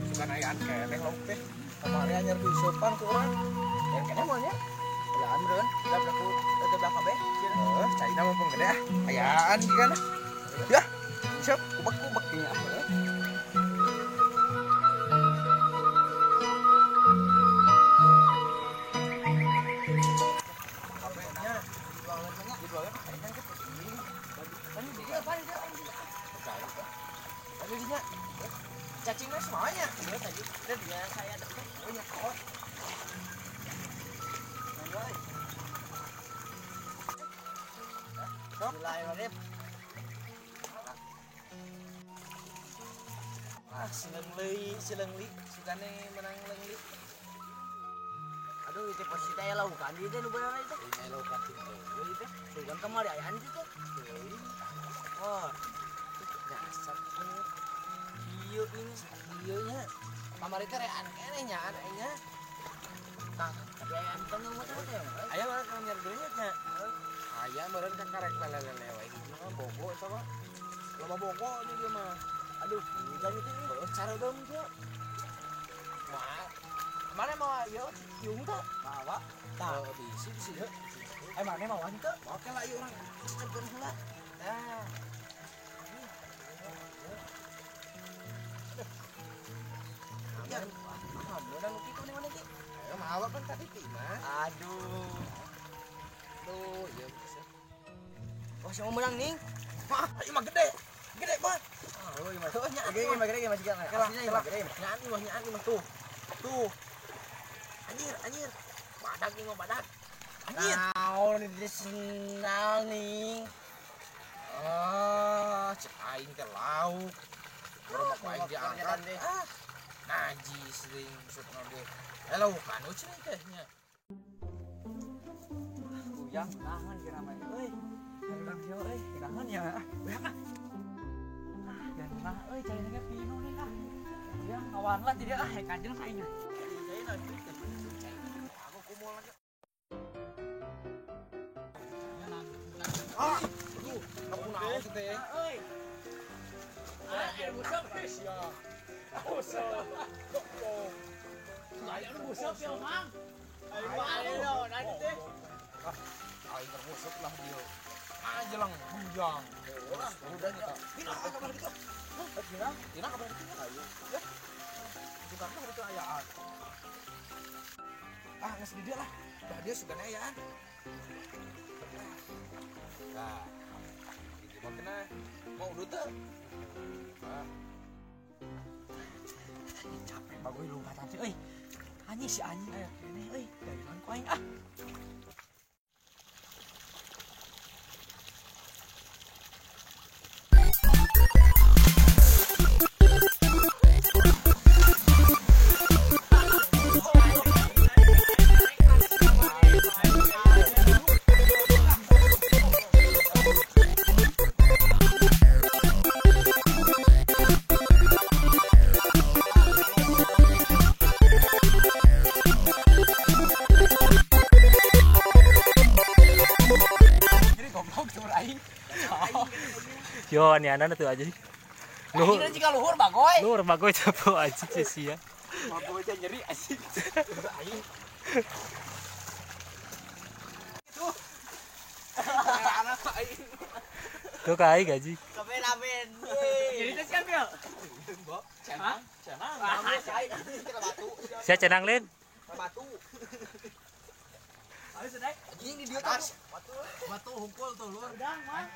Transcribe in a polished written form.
Sugan ayaan keneh lauk teh. Kamari anyar diuseupan ku urang. Yang keneh moal nya. Ayaan meureun, da ku teu kabeh. Heuh, caina mumpung gede ah. Ayaan gimana? Ya. Siap, kubek-kubek nya. Cacingnya semuanya. Iya tadi. Dan dia saya ada punya kok. Bismillahirrahmanirrahim. Ah, sileung li, sugane menang leungli. Aduh, itu posisi teh laukan ieu teh nu bener ieu teh. Ini laukan teh. Ieu teh sugan kamari ayaan ieu teh. Wah. Nyasar. Ieu ini ieu nya. Kamari teh rean keneh nya nya. Tah, tapi ayaan teh nu mah teh. Aya mah kan nyar deui nya. Aya meureun kan karek lele-lele wae gitu mah bogo eta mah. Loba bogo nya dia mah. Aduh, hujan itu heuh careudem kieu. Mah. Mana mau ieu ciung teh? Bawa. Tah, bisi bisi heuh. Eh mana mau teu? Oke lah ieu urang cepkeun heula. Tah. Ya, udah nu kitu mana ki? Ayo mawa kan tadi ti mah. Aduh. Tuh, ieu bisa. Oh, siapa menang ning? Wah, ieu mah gede. Gede banget. Oh, ieu mah. Tuh, nya. Gede, mah gede masih gede. Aslinya mah gede. Nyaan ieu mah, nyaan ieu mah tuh. Tuh. Anjir, anjir. Badak ieu mah badak. Anjir. Naon di sendal ning. Ah, cek aing teh lauk. Urang mah ku aing diangkat. Ah. Najis deui maksudna ge. Eh laukan euy teh nya. Ujang tangan kira mah euy. Urang kieu euy, tangan ya. Beak ah. Ah, dan mah euy caina ge pinu nih ah. Ujang kawan lah tidak ah hek anjeun aing. Aku kumul lagi. Ah, aduh, aku naon sih teh? Euy. Ah, air busuk sia. Busuk. Aya nu busuk ya, Mang. Ayo ayo nanti teh. Ah, aing terbusuk lah dia. Ah, jelang bujang. Udah kita. Tina kabar gitu. Tina, Tina kabar gitu. Ayo. Ya. Sugan mah itu ayaan. Ah, geus di dia lah. Dah dia sugan ayaan. Nah. Iki mah kena mau udut teu? Ah. Capek bagoy lompatan sih euy. Anjing si anjing aya keneh euy, dailan ku aing ah. Yo, aneh-aneh tuh aja sih. Luhur. Ini jika luhur bagoy. Luhur bagoy capek aja sih ya. Bagoy aja nyeri asik. Aing. Itu. Anak aing. Tuh kai gaji. Kameramen. Jadi teh siapa ya? Cenang. Cenang. Batu. Saya cenang lin. Batu. Ayo sedek. Anjing di dieu tuh. Batu. Batu hungkul tuh luar. Udang, Mang.